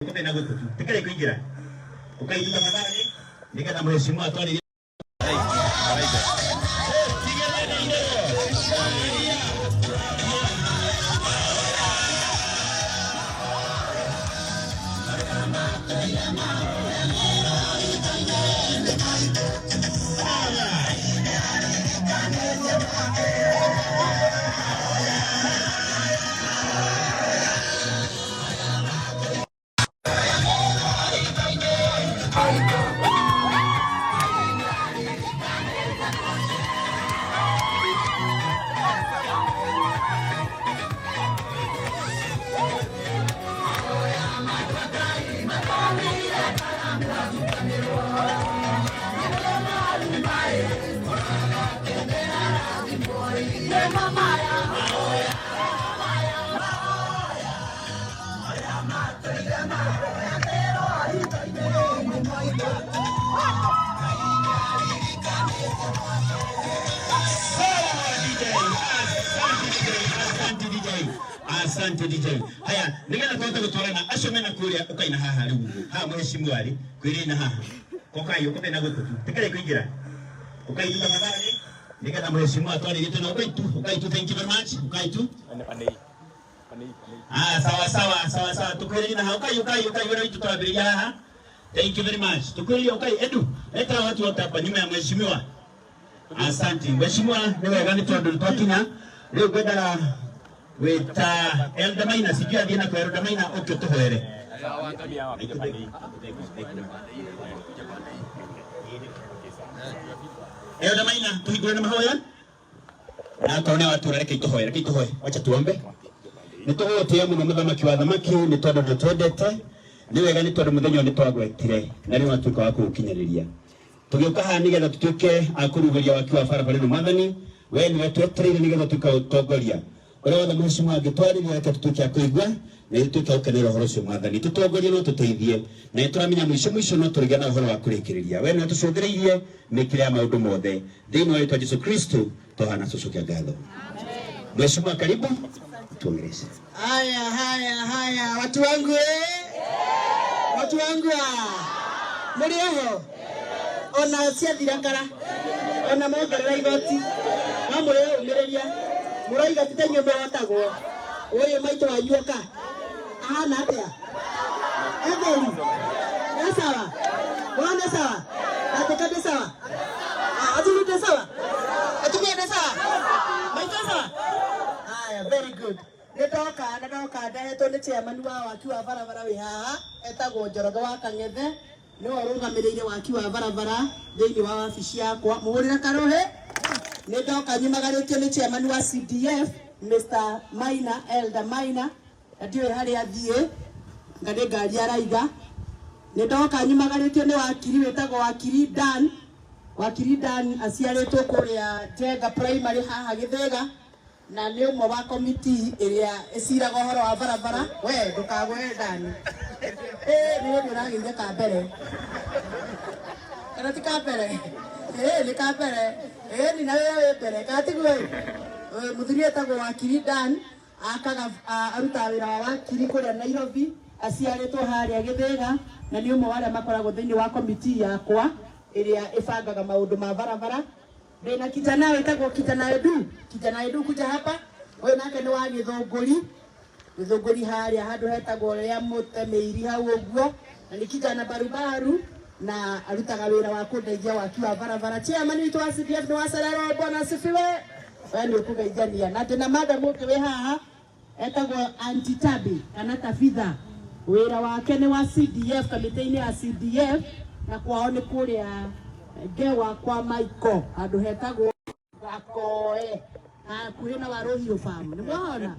Kumbe na guku tikare kuingira ukaita tafadhali nigetha mheshimiwa atwarire. Asante DJ. Asante DJ. Haya, nigetha tũhote gũtwarana acio mena kũrĩa ũkaina haha rĩu ũguo. Haha mheshimiwa rĩ, kwĩrĩ haha. Kokai ũkome na gũkũ tu. Tikare kũingĩra. Ũkai tu tafadhali. Nigetha mheshimiwa atwarĩrie tena ũkai tu. Ũkai tu, thank you very much. Ũkai tu. Ah, sawa sawa sawa sawa. Tukwĩrĩrie na haha. Ũkai ũkai ũkai wĩra witũ twambĩrĩria haha. Thank you very much. Tukwĩrĩrie ũkai Edu. Leta watu wote hapa nyuma ya mheshimiwa. Asante. Mheshimiwa, nĩ wega nĩ tondũ nĩ twakinya. Rĩu ngwendaga gwĩta Elder Maina, sijui athiĩ na kwa Elder Maina ũke ũtũhoere. Elder Maina, tũhingũre na mahoya. Na akorwo nĩ watũra reke itũhoe, reke itũhoe. Wacha tuombe. Nĩ tũgũgũtĩĩa mũno mũthamaki wa thamaki nĩ tondũ nĩ twendete. Nĩ wega nĩ tondũ mũthenya ũyũ nĩ twagwetire na rĩu watuĩka wa kũũkinyanĩria. Tũgĩũka haha nĩgetha tũtuĩke a kũrugũria waki wa barabara ĩno mwathani, we nĩwe twetereire nĩgetha ũtuĩke wa gũtongoria. Ũrĩa wothe mheshimiwa angĩtwarĩria reke tũtuĩke a kũigua na ithuĩ tuĩke a gũkenerera ũhoro ũcio mwathani. Tũtongorie no tũteithie na nĩ tũramenya mũico mũico no tũrĩgĩa na ũhoro wa kũrĩkĩrĩria. We nĩwe tũcũthĩrĩirie mĩkĩre ya maũndũ mothe. Thĩinĩ wa rĩtwa Jesu Kristo twahoya na tũcokia ngatho. Mheshimiwa, karibu tuongeleshe. Haya, haya, haya, watu wangu eh? Watu wangu ah, muri oho ona ciathira kara ona mongerera igoti no mũreyũmĩrĩria mũroiga ti ta inyuĩ mũhotagwo ũyũ maitũ wanyu oka ahana atĩa Etheri nĩ sawa mwana nĩ sawa atĩka nĩ sawa. Ah, athuri nĩ sawa, atumia nĩ sawa, maitũ nĩ sawa. Haya, very good. Nĩ ndoka na ndoka ndehetwo nĩ chairman wa waki wa barabara wĩ haha etagwo Njoroge wa Kang'ethe, nĩwe ũrũgamĩrĩire waki wa barabara thĩinĩ wa wabici yakwa. Mũhũrĩre karũhĩ. Nĩ ndoka nyumagarĩtio nĩ chairman wa CDF Mr. Maina, Elder Maina, na ndiũĩ harĩa athiĩ nga nĩ ngari araiga. Nĩ ndoka nyumagarĩtio nĩ wakiri wĩtagwo wakiri Dan. Wakiri Dan aciarĩtwo kũrĩa Njenga Primary haha Gĩthĩga, na nĩ ũmwe wa komiti ĩrĩa ĩciraga ũhoro wa barabara. We ndũkagwe Dan, ĩ nĩ ũndũ ũragĩire ka mbere kana ti ka mbere? Ĩ nĩ ka mbere, ĩ ni na wĩra wĩ mbere kana tiguo? Ĩ mũthuri etagwo wakiri Dan, akaga arutaga wĩra wa wakiri kũrĩa Nairobi, aciarĩtwo harĩa Gĩthĩga, na nĩ ũmwe wa arĩa makoragwo thĩinĩ wa komiti yakwa ĩrĩa ĩbangaga maũndũ ma barabara. Ndĩna kijana wĩtagwo kijana Edu. Kijana Edu, kuja hapa. Ũyũ nake nĩ wa Gĩthũngũri, Gĩthũngũri harĩa handũ hetagwo rĩa Mũtemĩiri hau ũguo, na nĩ kijana barubaru na arutaga wĩra wa kũndeithia waki wa barabara. Chairman witũ wa CDF nĩ wa Serero, bwana asifiwe. We nĩ ũkũgeithania. Na ndĩna madam ũngĩ wĩ haha etagwo Auntie Tabi kana Tabitha, wĩra wake nĩ wa CDF, kamĩtĩ-inĩ ya CDF, na kwao nĩ kũrĩa Ngewa kwa Maiko handũ hetagwo Gakoe hakuhĩ na Warũhiũ farm, nĩ mwahona.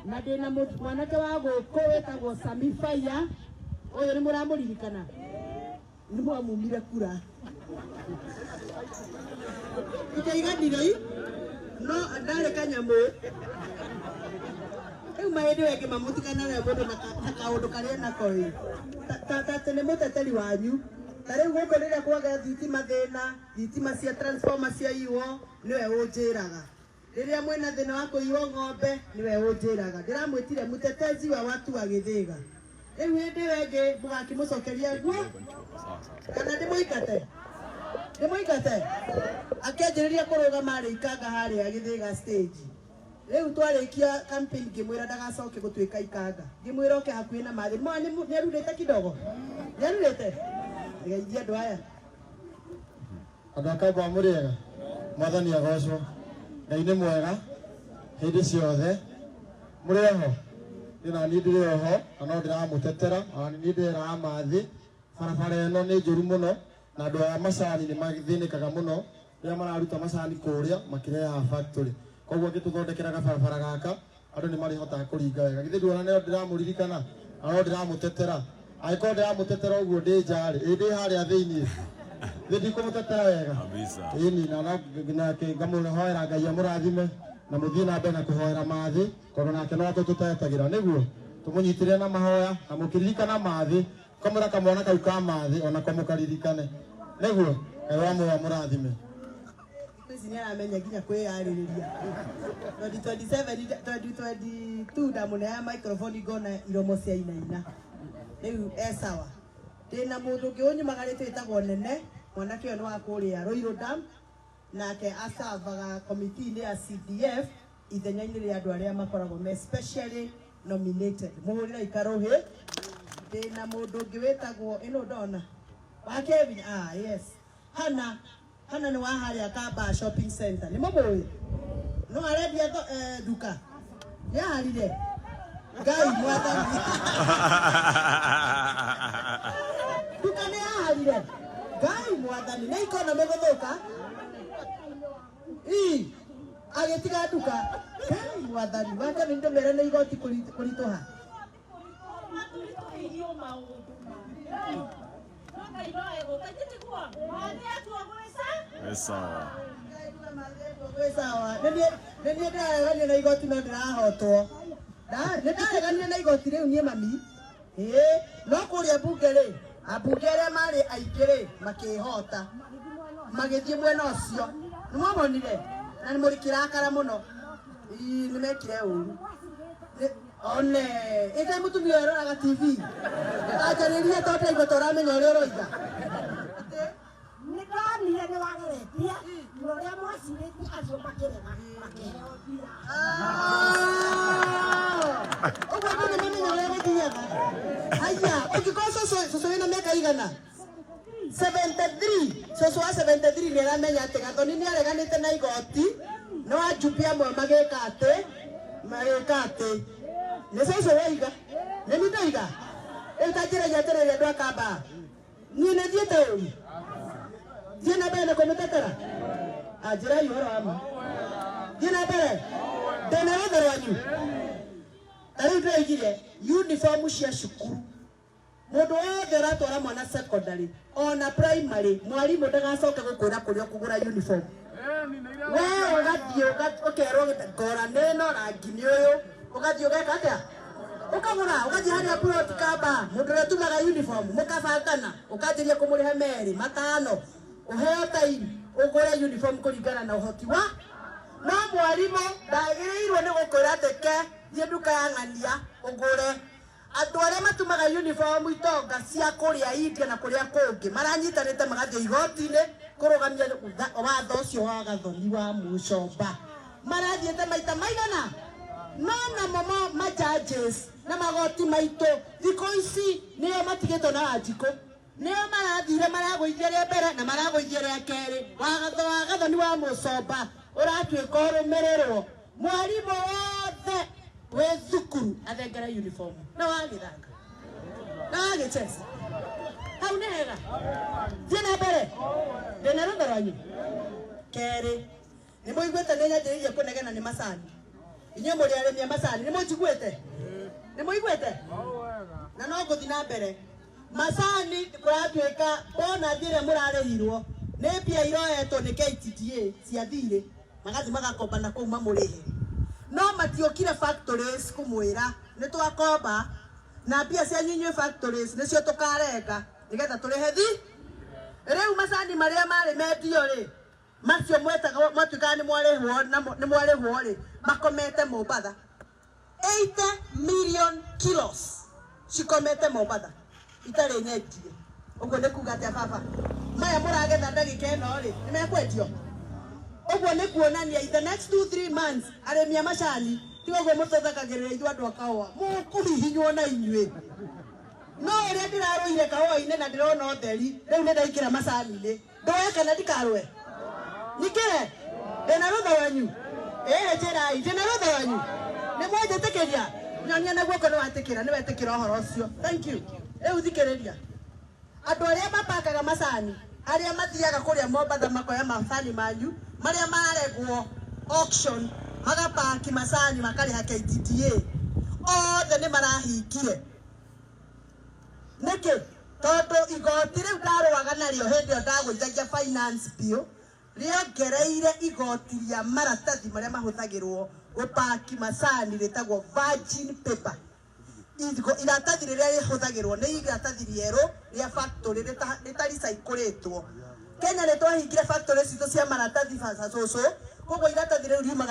Na ndĩna mwanake wa gũkũ wĩtagwo Sami Faya, ũyũ nĩ mũramũririkana, nĩ mwamumire kura itaiganire i no ndarĩ kanyamũ rĩu mahĩndĩ wengĩ mamũtikanaga mũndũ na kaũndũ karĩa nako ĩ ta atĩ nĩ mũteteri wanyu. Ta rĩu gũkũ rĩrĩa kwaga thitima, thĩna thitima cia transformer ciaiywo, nĩwe ũnjĩraga. Rĩrĩa mwĩna thĩna wa kũiywo ng'ombe, nĩwe ũnjĩraga. Ndĩramwĩtire mtetezi wa watu wa Gĩthĩga. Rĩu hĩndĩ ĩyo ĩngĩ mũgakĩmũcokeria nguo kana ndĩmũingate? Ndĩmũingate? Akĩanjĩrĩria kũrũgama arĩ ikanga harĩa Gĩthĩga stage. Rĩu twarĩkia campaign ngĩmwĩra ndagacoke gũtuĩka ikanga. Ngĩmwĩra oke hakuhĩ na Mathĩ. Mwa nĩarurĩte kidogo? Nĩarurĩte? Geithia andũ aya. Andũ a Kamba mũrĩega, mwathani agocwo. Ngai nĩ mwega hĩndĩ ciothe. Mũrĩ oho? Niĩ na niĩ ndĩrĩ oho na no ndĩramũtetera, ona niĩ ndĩreraga Mathĩ. Barabara ĩno nĩ njũru mũno na andũ aya macani nĩ mathĩnĩkaga mũno rĩrĩa mararuta macani kũrĩa makĩrehaga factory. Koguo angĩtũthondekera gabarabara gaka andũ nĩ marĩhotaga kũringa wega. Githĩ nduona nĩo ndĩramũririkana na no ndĩramũtetera. Angĩkorwo ndĩramũtetera ũguo ndĩ nja rĩ, ĩ ndĩ harĩa thĩiniĩ. Thĩ ndikũmũtetera wega. Ĩni na nake ngamũhoera Ngai amũrathime na mũthiĩ na mbere na kũhoera Mathĩ tondũ nake no atũtũtetagĩra nĩguo tũmũnyitĩrĩre na mahoya na mũkĩririkana Mathĩ kamwĩra kamwana kau ka Mathĩ onako mũkaririkane nĩguo Ngai wa muoyo amũrathime. Thikũ ici nĩaramenya nginya kwĩyarĩrĩria. 2027 2022 ndamũneaga microphone ngona iromo cia inaina. Rĩu e sawa. Ndĩna mũndũ ũngĩ ũnyumagarĩte wĩtagwo Nene, mwanake ũyũ nĩ wa kũrĩa Ruiru Dam, nake acavaga committee-inĩ ya CDF ithenya-inĩ rĩa andũ arĩa makoragwo me specially nominated. Mũhũrĩre ikarũhĩ. Ndĩna mũndũ ũngĩ wĩtagwo ĩno ndona wa Kevin, yes, Hana. Hana nĩ wa harĩa Kamba shopping center. Nĩ mũmũĩ? No arendia nduka. Nĩaharire Ngai mwathani. Nduka nĩaharire Ngai mwathani. Nĩ economy gũthũka. Ii agĩtiga nduka. Ngai mwathani. Wake nĩ ndĩmere nĩ igoti kũritũha. Sawa. Nĩ niĩ ndĩrareganire na igoti no ndĩrahotwo. Nĩ ndareganire na igoti rĩu niĩ mami. Ĩĩ, no kũrĩa mbunge rĩ, ambunge arĩa marĩ aingĩ rĩ, makĩhota. Magĩthiĩ mwena ũcio. Nĩ mwamonire? Na nĩ mũrĩkĩrakara mũno. Ii, nĩ mekire ũru. One, ĩkai mũtumia ũyũ aroraga TV. Anjarĩrie tondũ ndĩraigua ta ũramenya ũrĩa ũroiga. Nĩndonire nĩ wageretie na ũrĩa mwacirĩtie acio makĩrega makĩheo mbia. Ũguo andũ nĩ mamenya ũrĩa gũthiaga. Haya, ũngĩkorwo cũcũ wĩna mĩaka igana? 73. Cũcũ wa 73 nĩ aramenya atĩ Gathoni nĩ areganĩte na igoti, no anjumbe amwe magĩka atĩ, magĩka atĩ. Nĩ cũcũ woiga? Nĩ niĩ ndoiga? Rĩu ta njĩragia atĩrĩrĩ andũ a Kamba. Niĩ nĩ thiĩte ũru. Thiĩ na mbere na kũmũtetera. Anjĩrai ũhoro wa ma. Thiĩ na mbere. Ndĩna rũtha rwanyu. Ta rĩu ndĩroigire uniform cia cukuru. Mũndũ wothe ũratwara mwana secondary ona primary, mwarimũ ndagacoke gũkwĩra kũrĩa ũkũgũra uniform. We ũgathiĩ ũkerwo ngora nĩ ĩno, rangi nĩ ũyũ, ũgathiĩ ũgeka atĩa? Ũkagũra, ũgathiĩ harĩa plot Kamba, mũndũ ũrĩa ũtumaga uniform, mũkabangana, ũkanjĩria kũmũrĩha merĩ, matano, ũheo time, ũgũre uniform kũringana na ũhoti wa. No mwarimũ ndagĩrĩirwo nĩ gũkwĩra atĩ ke, thiĩ nduka ya ng'ania, ũgũre. Andũ arĩa matumaga uniform itonga cia kũrĩa India na kũrĩa kũngĩ maranyitanĩte magathiĩ igoti-inĩ kũrũgamia watho ũcio wa Gathoni wa Mũcomba. Marathiĩte maita maigana? No namo ma judges na magoti maitũ thikũ ici nĩo matigĩtwo na Wanjikũ. Nĩo marathire maragũithia rĩa mbere na maragũithia rĩa kerĩ. Watho wa Gathoni wa Mũcomba ũratuĩka ũrũmĩrĩrwo. Mwarimũ wothe wĩ thukuru athengere uniform na wagĩthaka na wagĩcheza. Hau nĩ hega. Thiĩ na mbere. Ndĩna rũtha rwanyu. Kerĩ, nĩ mũiguĩte nĩ nyanjĩrĩirie kũnegena nĩ macani. Inyuĩ mũrĩ arĩmi a macani, nĩ mũnjiguĩte? Nĩ mũiguĩte? Na no ngũthiĩ na mbere. Macani kũratuĩka bonus ĩrĩa mũrarĩhirwo nĩ mbia iroetwo nĩ KTDA cia thirĩ, magathiĩ magakomba na kũu mamũrĩhe. No matiokire factories kũmwĩra nĩ twakomba na mbia cianyu inyuĩ factories nĩcio tũkarenga nĩgetha tũrĩhe thi. Rĩu macani marĩa marĩ mendio rĩ, macio mwetagwo mwatuĩkaga nĩ mwarĩhwo na nĩ mwarĩhwo rĩ, makomete Mombatha. 80 million kilos. Cikomete Mombatha itarĩ nyendie. Ũguo nĩ kuga atĩa baba? Maya mũragetha ndagĩka ĩno rĩ, nĩ mekwendio? Ũguo nĩ kuonania in the next 2-3 months arĩmi a macani tiga ũguo mũtũthekagĩrĩra ithuĩ andũ a kahũa, mũkũhihinywo na inyuĩ. No ũrĩa ndĩrarũire kahũa-inĩ na ndĩrona ũtheri, rĩu nĩ ndaingĩra macani-inĩ. Ndũe kana ndikarũe? Nyingĩre? Ndĩna rũtha wanyu? Ĩĩ njĩrai, ndĩna rũtha wanyu? Nĩ mwanjĩtĩkĩria? Nyonia na guoko nĩ wetĩkĩra, nĩ wetĩkĩra ũhoro ũcio. Thank you. Rĩu thikĩrĩria. Andũ arĩa mapakaga macani, arĩa mathiaga kũrĩa Mombatha makoya macani manyu, marĩa maregwo auction, magapaki macani makarĩha KTDA, othe nĩ marahingire. Nĩkĩ? Tondũ igoti rĩu ndarũaga narĩo hĩndĩ ĩyo ndagũithagia finance bill, rĩongereire igoti rĩa maratathi marĩa mahũthagĩrwo gũpaki macani rĩtagwo virgin paper. Iratathi rĩrĩa rĩhũthagĩrwo nĩ iratathi rĩerũ rĩa factory rĩtaricaikũrĩtwo. Kenya nĩ twahingire factory citũ cia maratathi cũcũ, koguo iratathi rĩu riumaga